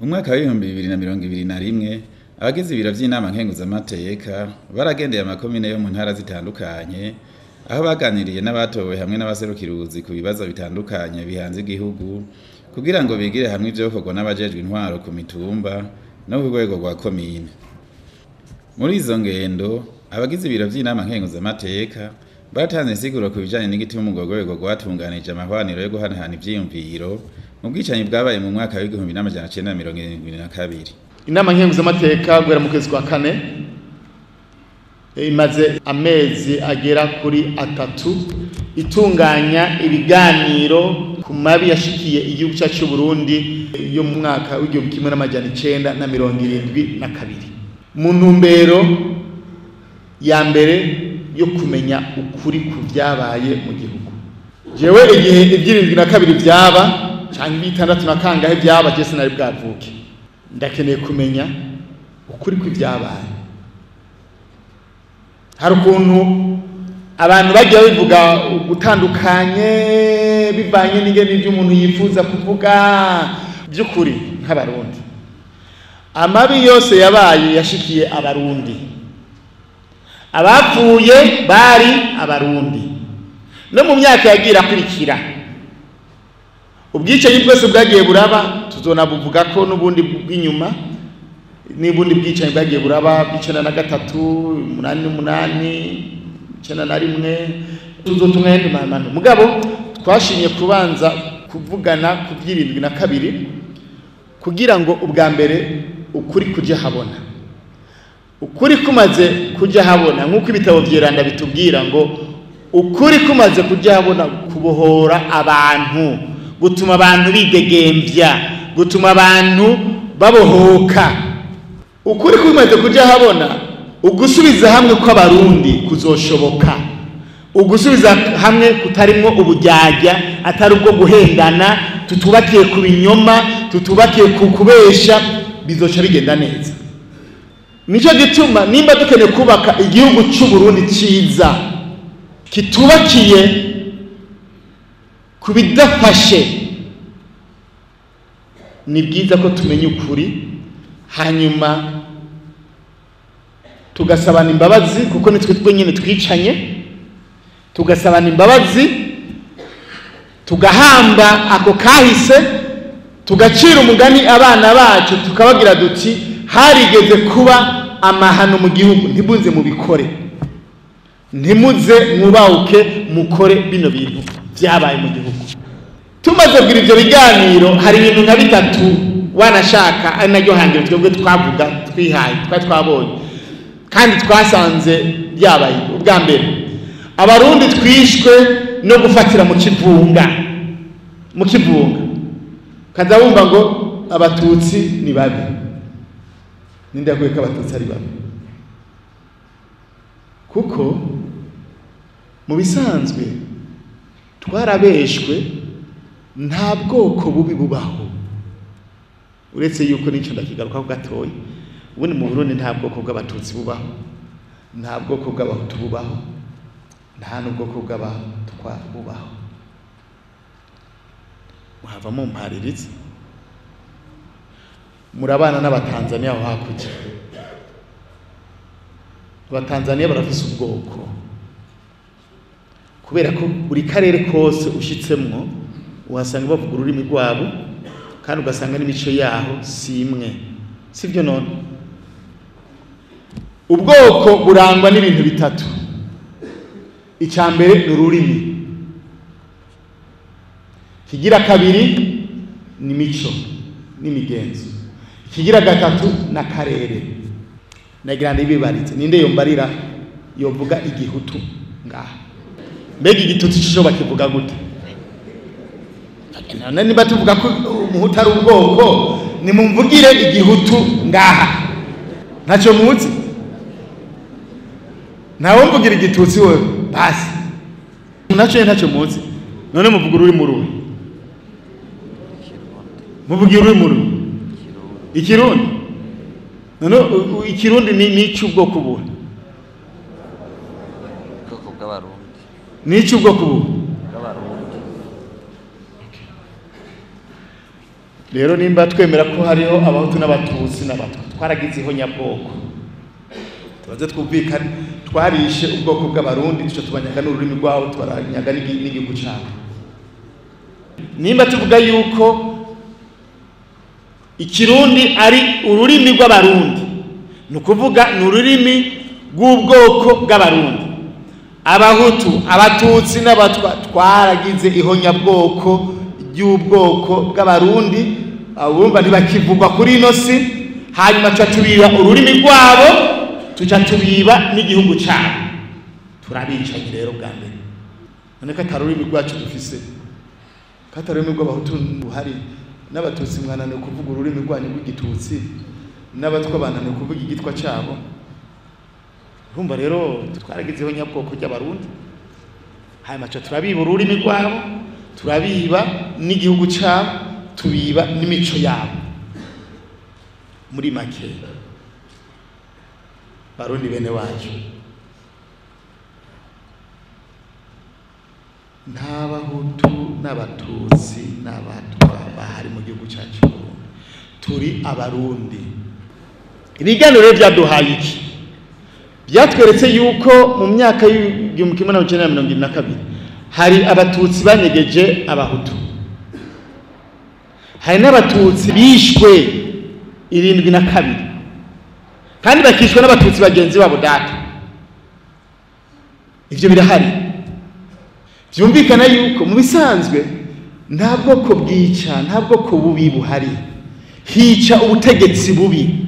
Mu mwaka w'2021 abagize ibiro vy'inama nkenguzamateka baragendeye amakomine yo mu ntara zitandukanye, aho baganiriye n'abatowe hamwe n'abaserukiruzi ku bibazo bitandukanye bihanze igihugu, kugira ngo bigire hamwe ivyokorwa n'abajejwe intwaro ku mitumba no ku rwego rwa komine. Muri izo ngendo, abagize ibiro vy'inama nkenguzamateka baratanze insiguro ku bijanye n'igituma urwo rwego rwatunganije amahwaniro yo guhanahana ivyiyumviro mu bwicanyi bwabaye mu mwaka w'1972. Inama nkenguzamateka guhera mu kwezi kwa kane imaze amezi agera kuri 3 itunganya ibiganiro ku mabi yashikiye igihugu cyacu cy'u Burundi yo mu mwaka w'1972 mu ntumbero ya mbere yo kumenya ukuri ku byabaye mu gihugu. Jewe igihe ibyirindwi na kabiri byaba cyangwa bitandatu na kangahe byaba, je sinari bwavuke, ndakeneye kumenya ukuri kw'ibyabaye. Hari ukuntu abantu bagiye babivuga gutandukanye bivanye n'ingene ibyo umuntu yifuza kuvuga. By'ukuri nk'abarundi, amabi yose yabaye yashikiye abarundi, abapfuye bari abarundi, no mu myaka yagiye akurikira ubwicanyi bwose bwagiye buraba, tuzonabuvuga ko n'ubundi bw'inyuma n'ubundi bwicanyi bwagiye buraba bw'icenda na gatatu, 88, 91, tuzotumwa yandi mamano. Mugabo twashimye kubanza kuvugana ku by'irindwi na kabiri kugira ngo ubwa mbere ukuri kujya habona. Ukuri kumaze kujya habona, nk'uko ibitabo vyeranda bitubwira ngo ukuri kumaze kujya habona kubohora abantu, gutuma abantu bidegemvya, gutuma abantu babohoka. Ukuri kumaze kujya habona, ugusubiza hamwe kw'abarundi kuzoshoboka, ugusubiza hamwe kutarimwo ubujyajya, atari ubwo guhendana, tutubakiye ku binyoma, tutubakiye ku kubesha, bizoca bigenda neza. Nicyo gituma nimba dukeneye kubaka igihugu cy'u Burundi ciza kitubakiye ku bidafashe, ni byiza ko tumenya ukuri, hanyuma tugasabana imbabazi, kuko nitwe twenyine twicanye, tugasabana imbabazi, tugahamba ako kahise, tugacira umugani abana bacu, tukabagira duti harigeze kuba amahano mu gihugu, ntimuze mubikore, ntimuze mwubawuke mukore bino bintu byabaye mu gihugu. Tumaze kugira ivyo biganiro, hari ibintu nka bitatu wanashaka ari naryo hangiro twebwe twavuga twihaye, twari twabonye kandi twasanze byabaye. Ubwa mbere, abarundi twishwe no gufatira mu kivunga, mu kivunga kaza wumva ngo abatutsi ni babi. Ninde yakuye ko abatutsi ari babi? Kuko mu bisanzwe twarabeshwe, nta bwoko bubi bubaho, uretse yuko n'icyo ndakigarukaho gatoya. Ubundi mu Burundi nta bwoko bw'abatutsi bubaho, nta bwoko bw'abahutu bubaho, nta n'ubwoko bw'abatwa bubaho. Muhava mumpaririza, murabana n'abatanzaniya aho hakurya. Abatanzaniya barafise ubwoko, kubera ko buri karere kose ushitsemwo uhasanga bavuga ururimi rwabo, kandi ugasanga n'imico yaho si imwe, sibyo? None ubwoko burangwa n'ibintu bitatu. Icya mbere ni ururimi, kigira kabiri ni mico n'imigenzo, ikigira gatatu n'akarere. Nagira ndibibarize, ninde yombarira yovuga igihutu ngaha? Mbega igitutsi cyo bakivuga gute? None niba tuvuga ko umuhutu ari ubwoko, nimumvugire igihutu ngaha. Ntacyo muzi? Ntawumvugira igitutsi wewe basi nacyo ntacyo muzi. None muvuga ururimi uruhe? Muvuga ururimi uruhe? Ikirundi. None ikirundi ni icy'ubwoko buhe? Ubwoko bw'abarundi. Ni icy'ubwoko buhe? Bw'abarundi. Rero nimba twemera ko hariho abahutu n'abatutsi n'abatwa, twaragize ihonyabwoko, tubaze twumvikane, twarishe ubwoko bw'abarundi, tuca tubanyaga n'ururimi rwabo, tubaranyaga n'igihugu cyabo. Nimba tuvuga yuko ikirundi ari ururimi rw'abarundi, ni ukuvuga ni ururimi rw'ubwoko bw'abarundi. Abahutu, abatutsi n'abatwa twaragize ihonyabwoko ry'ubwoko bw'abarundi, abumva ntibakivugwa kuri ino si. Hanyuma tuca tubiba ururimi rwabo, tuca tubiba n'igihugu cyabo. Turabicaye rero bwa mbere. None ko atari ururimi rwacu dufise, ko atari ururimi rw'abahutu ruhari, n'abatutsi mwananiwe kuvuga ururimi rwanyu rw'igitutsi, n'abatwa bananiwe kuvuga igitwa cyabo. Urumva rero twaragizeho nyabwoko ry'abarundi. Hanyuma tuca turabiba ururimi rwabo, turabiba n'igihugu cyabo, tubiba n'imico yabo. Muri make, barundi bene wacu, nta bahutu n'abatutsi n'abatwa bahari mu gihugu cyacu, turi abarundi. Ibiganiro byaduhaye iki? Byatweretse yuko mu myaka y'1972 hari abatutsi banyegeje abahutu, hari n'abatutsi bishwe 72 kandi bakishwe n'abatutsi bagenzi babo data. Ivyo birahari. Byumvikana yuko mu bisanzwe nta bwoko bwica, nta bwoko bubi buhari, hica ubutegetsi bubi.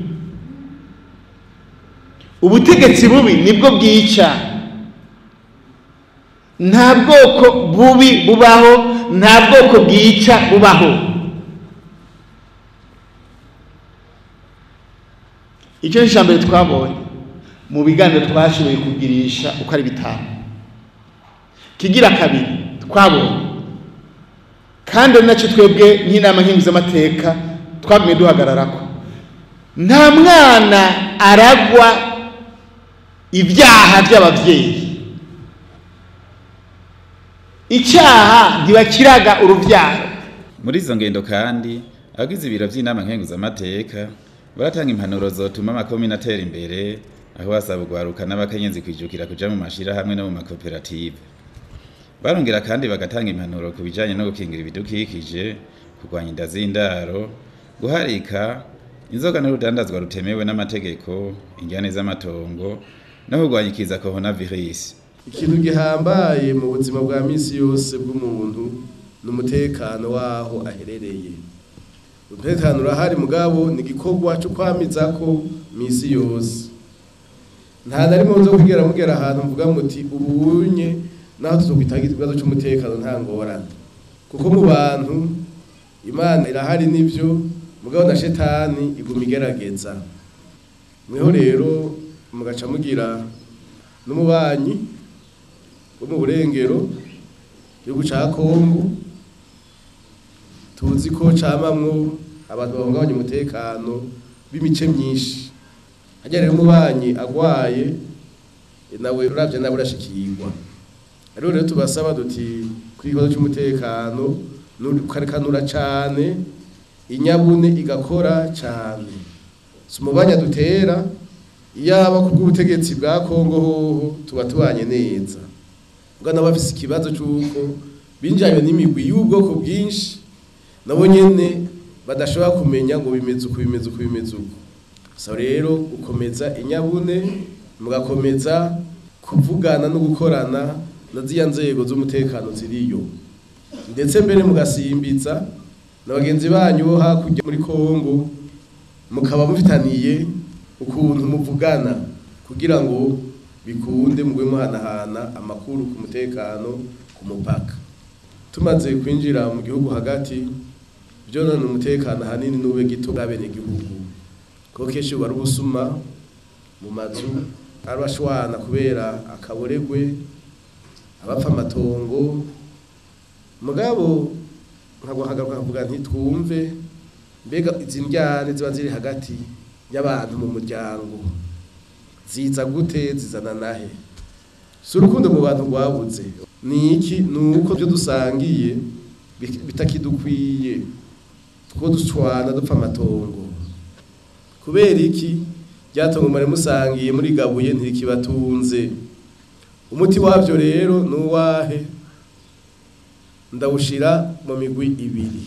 Ubutegetsi bubi nibwo bwica. Nta bwoko bubi bubaho, nta bwoko bwica bubaho. Icyo ni icya mbere twabonye mu biganiro twashoboye kugirisha uko ari bitanu. Kigira kabiri twabonye, kandi ari nacyo twebwe nk'inama nkenguzamateka twagumye duhagararako, nta mwana aragwa ibyaha by'ababyeyi. Icyaha ntibakiraga urubyaro. Muri izo ngendo kandi abagize ibiro by'inama nkenguzamateka baratanga impanuro zotuma amakomine atera imbere, aho basaba urwaruka n'abakenyezi kwijukira kuja mu mashirahamwe no mu makoperative. Barongera kandi bagatanga impanuro ku bijanye no gukingira ibidukikije, kurwanya inda z'indaro, guharika inzoga n'urudandazwa rutemewe n'amategeko, injyane z'amatongo no kurwanya ikiza coronavirus. Ikintu gihambaye mu buzima bwa misi yose bw'umuntu ni umutekano waho aherereye. Umutekano urahari mugabo ni igikorwa cyo kwamizako misi yose. Nta na rimwe muzo kugera mugera ahantu mvuga muti ubunye naho tuzokwitagira ikibazo cy'umutekano nta ngorane. Kuko mu bantu Imana irahari nivyo, mugabo na shetani iguma igerageza. Mweho rero mugaca mugira n'umubanyi wo mu burengero gihugu ca Kongo, tuzi ko camamwo abantu bahungabanya umutekano b'imice myinshi. Hajya rero umubanyi agwaye nawe uravye nawe urashikirwa. Rero rero tubasaba duti kuri ikibazo cy'umutekano n'ukarekanura cane, inyabune igakora cane. Si umubanya dutera, iyaba kubw'ubutegetsi bwa Kongo hoho tuba tubanye neza. Ubwo nabo bafise ikibazo c'uko binjanywe n'imigwi y'ubwoko bwinshi, nabo nyene badashobora kumenya ngo bimeze uku bimeze uku bimeze uku. So rero gukomeza inyabune, mugakomeza kuvugana no gukorana na ziya nzego z'umutekano ziriyo, ndetse mbere mugasimbiza na bagenzi banyu bo hakurya muri Kongo, mukaba mufitaniye ukuntu muvugana kugira ngo bikunde mugwe muhanahana amakuru ku mutekano ku mupaka. Tumaze kwinjira mu gihugu hagati, byonona umutekano ahanini n'ube gito bw'abene gihugu, kuko kenshi bari ubusuma mu mazu, arabashwana kubera akaboregwe, abapfa amatongo. Mugabo nkagwa hagaruka nkavuga nti twumve mbega izi ndyane ziba ziri hagati y'abantu mu muryango ziza gute, zizana nahe? Si urukundo mu bantu rwabuze, ni iki? Ni uko byo dusangiye bitakidukwiye. Two ducwana dupfa amatongo. Kubera iki? Ryatongo mwari musangiye muri gabuye ntirikibatunze. Umuti wavyo rero nuwahe? Ndawushira mu migwi ibiri.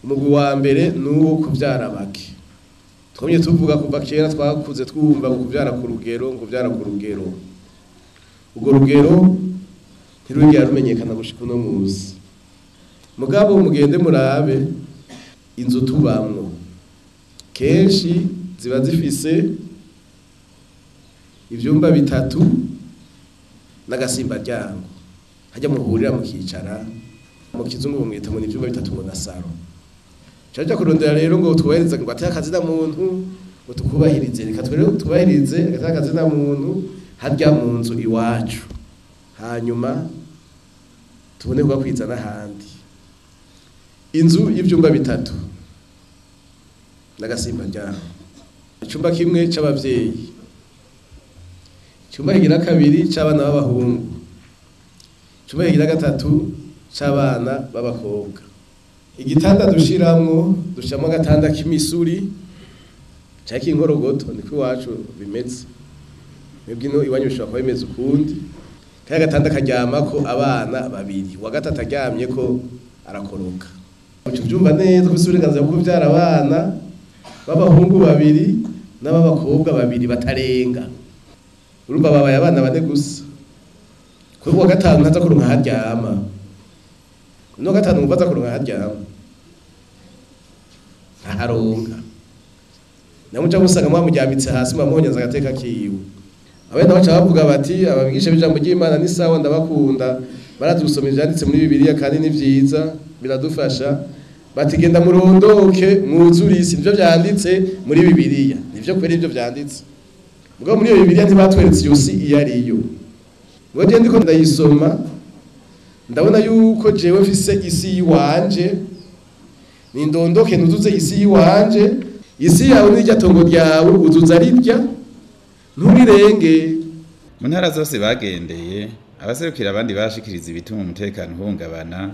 Umugwi wa mbere nuwo kuvyara bake. Twamye tuvuga kuva kera, twakuze twumva ngo kuvyara ku rugero, ngo kuvyara ku rugero. Urwo rugero ntirugera rumenyekana gushika uno musi. Mugabo mugende murabe inzu tubamwo, kenshi ziba zifise ivyumba bitatu n'agasimba ryango hajya muhurira mukicara. Mu kizungu bamwita ngo ni ivyumba bitatu ngo na saro. Caja kurondera rero ngo twubahirize ngo ateye akazina muntu, ngo tukubahirize, reka twere twubahirize ateye akazina muntu harya mu nzu iwacu, hanyuma tubone kugakwiza n'ahandi. Inzu y'ivyumba bitatu n'agasimba ryango, icumba kimwe c'abavyeyi, icumba kigira kabiri c'abana b'abahungu, icumba kigira gatatu c'abana b'abakobwa. Igitanda dushiramwo, dushiramo agatanda k'imisuri canke k'inkorogoto, niko iwacu bimeze. Mwebwe ino iwanyu bishobora kuba bimeze ukundi. Kariya gatanda karyamako abana babiri, uwa gatatu aryamyeko arakoroka. Uca uvyumva neza ko ufise uburenganzira bwo kuvyara abana b'abahungu babiri n'ab'abakobwa babiri batarenga. Urumva babaye abana bane gusa. Kuko uwa gatanu ntaza kuronka aho aryama. Uwa gatanu wumva aza kuronka aho aryama, ntaharonka. Namwe muca musanga mwamuryamitse hasi, mwamuhonyanze agateka kiwe. Abandi baca bavuga bati ababigisha b'ijambo ry'Imana ni sawa, ndabakunda, barazi gusoma ivyanditse muri Bibiliya kandi ni vyiza, biradufasha. Bati genda murondoke mwuzure isi, nivyo vyanditse muri Bibiliya. Nivyo kweri ivyo vyanditse. Mugabo muri iyo Bibiliya ntibatweretse iyo si iyo ariyo. Mugabo je ndiko ndayisoma, ndabona yuko jewe mfise isi yiwanje, nindondoke nuzuze isi yiwanje. Isi yawe n'irya tongo ryawe uzuza rirya, nturirenge. Mu ntara zose bagendeye, abaserukira abandi bashikiriza ibituma umutekano uhungabana,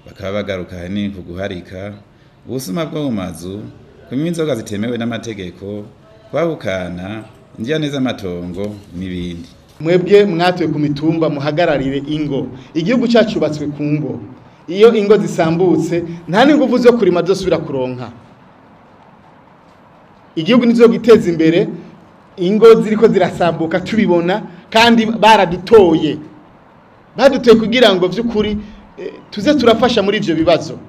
bakaba bagaruka ahanini ku guharika, ubusuma bwo mu mazu, kunywa inzoga zitemewe n'amategeko, kwahukana, indiyane z'amatongo n'ibindi. Mwebwe mwatuye ku mitumba muhagararire ingo. Igihugu cyacu cyubatswe ku ngo. Iyo ingo zisambutse nta n'inguvu zo kurima zosubira kuronka. Igihugu nizo giteza imbere, ingo ziriko zirasambuka tubibona, kandi baradutoye. Badutoye kugira ngo vy'ukuri tuze turafasha muri ivyo bibazo.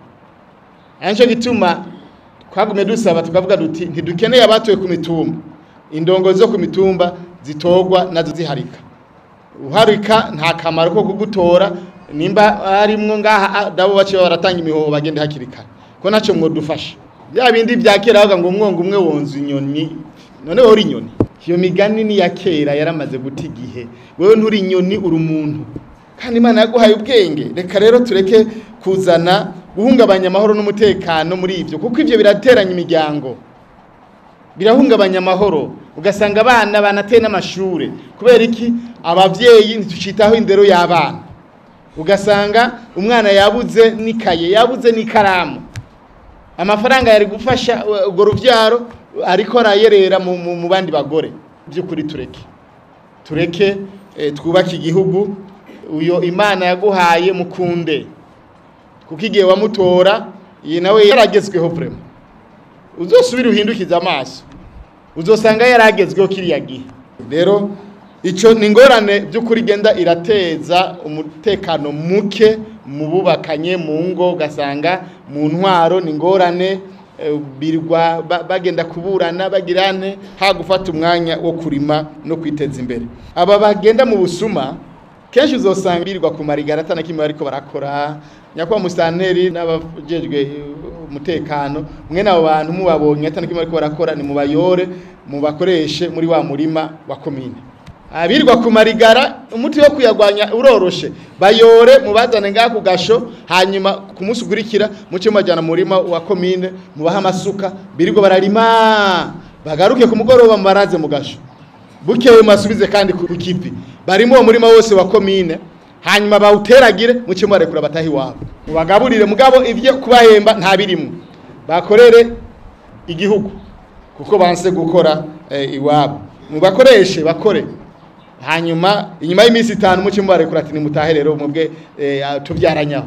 Anjo gituma twagumye dusaba tukavuga duti ntidukeneye abatoye ku mitumba. Indongo zo ku mitumba zitogwa nazo ziharika. Uharika nta kamaro ko kugutora, nimba arimwo ngaha dabo bace baratanga imihoho bagende hakiri kare. Ko naco mwodufasha. Bya bindi vya kera bavuga ngo umwongo umwe wonza inyoni, none wowe uri inyoni. Iyo migani ni ya kera yaramaze guta igihe. Wewe nturi inyoni, uri umuntu. Kandi Imana yaguhaye ubwenge. Reka rero tureke kuzana guhungabanya amahoro n'umutekano muri ivyo, kuko ivyo birateranya imiryango, birahungabanya amahoro, ugasanga abana banateye n'amashure. Kubera iki? Abavyeyi ntitucitaho indero y'abana. Ugasanga umwana yabuze n'ikaye, yabuze n'ikaramu, amafaranga yari gufasha urwo ruvyaro ariko arayerera mu bandi bagore. By'ukuri tureke twubake igihugu. Uyo Imana yaguhaye mukunde, kuko igihe wamutora iyi nawe yaragezweho vraiment. Uzosubira uhindukiza amaso, uzosanga yaragezweho kiriya gihe. Rero ico ni ingorane by'ukuri igenda irateza umutekano muke mu bubakanye mu ngo, ugasanga mu ntwaro ni ingorane, birwa bagenda kuburana bagirane, ha gufata umwanya wo kurima no kwiteza imbere. Aba bagenda mu busuma kenshi uzosanga birirwa ku marigara atana kimwe bariko barakora. Nyakwa musanteri n'abajejwe umutekano, mwe nabo bantu mubabonye atana kimwe bariko barakora, ni mubayore mubakoreshe muri wa murima wa komine. Abirwa ku marigara umuti wo kuyagwanya uroroshe, bayore mubazane ngaha ku gasho, hanyuma ku munsi ukurikira muce mubajyana mu murima wa komine, mubaha amasuka birirwa bararima, bagaruke ku mugoroba mubaraze mu gasho, bukeye mubasubize kandi ku kivi. Barimo uwo murima wose wa komine, hanyuma bawuteragire muce mubarekura batahe iwabo, mubagaburire. Mugabo ivyo kubahemba nta birimo. Bakorere igihugu kuko banse gukora iwabo. Mubakoreshe bakore, hanyuma inyuma y'iminsi 5 muce mubarekura ati nimutahe rero mubwe tubyaranyaho.